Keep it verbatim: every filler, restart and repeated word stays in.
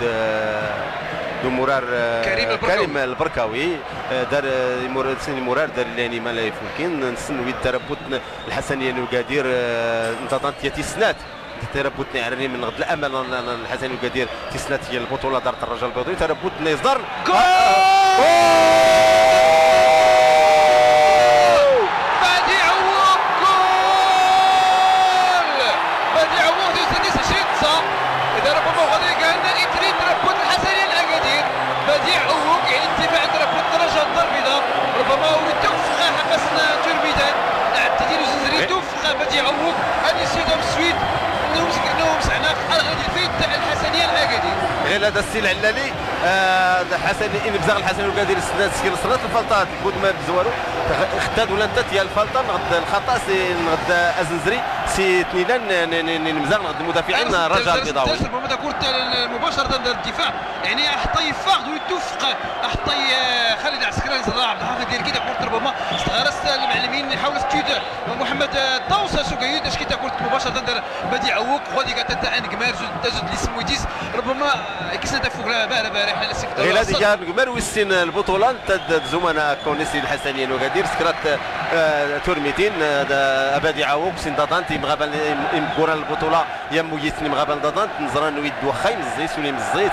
آه، دو مرار، آه، كريم البركاوي. كريم البركاوي، آه، دار، آه، يمر-، سن مرار دار لاني ما لا يفكين، نسن ويد تربط ن-، الحسنية نوقادير، آه، انتظرت يا تيسنات. تربط نعرني من غد الأمل، ن-، ن-، الحسنية نوقادير تيسنات هي البطولة دارت الرجاء البيضاوي، تربط نيزدر. جول! آه، آه، جول! بديع عووك، جول! بديع عووك، ديسنيس عشرين تسعة. إذا ربما غادي كان إتريد ربوت الحسنية الأكادير. بديع عووك، يعني، الدفاع ربوت الدرجة الدار البيضاء. ربما هو توفق حقسنا جول ميدان. لاعب تدير زنزري، إيه. توفق بديع عووك. هذه السيدة من السويد. إنه مسك-، إنه مسعنا. الغد الفيت تاع الحسنية الأكادير. غير هذا السي العلالي، آه، حسن، إن بزاغ الحسن الأكادير السنة، سكيل صرات الفلطات. بود ما بزوارو، تغ-، اختاد ولا انت تيا الفلطة، نغد الخطأ، سي نغد أزنزري، سي تنيلان، ن-، ن-، ن-، نمزاغ نغد المدافعين، دار، رجاء دار، البيضاوي. دار ربما تقول تا-، مباشرة دار الدفاع، يعني، حتى يفاق ويتوفق، حتى ي-، خالد عسكري، زرع عبد الحافظ دير كده، كورة ربما استغرس المعلمين، يحاول ستيود محمد، آه، طاوس، سوكايود، اش كي تقول مباشرة دار بديع عووك، غادي كتتا ان كمار، زود، زود لي سمويتيس، ربما، آه، كيسنا تفوق لا بارا بارا، حنا لا سكتور لا ديجا. غير هاد الجمهور والسين البطولة، انت د-، زملاء كونيسي الحسنيين وغادير سكرات، آه، تورميتين، آه، د-، أبادي عووك، سين دادانت، يمغابل، يم-، يمكورا البطولة، يم ويسني مغابل دادانت، نزران ويد وخا يمزيس ولي مزيس،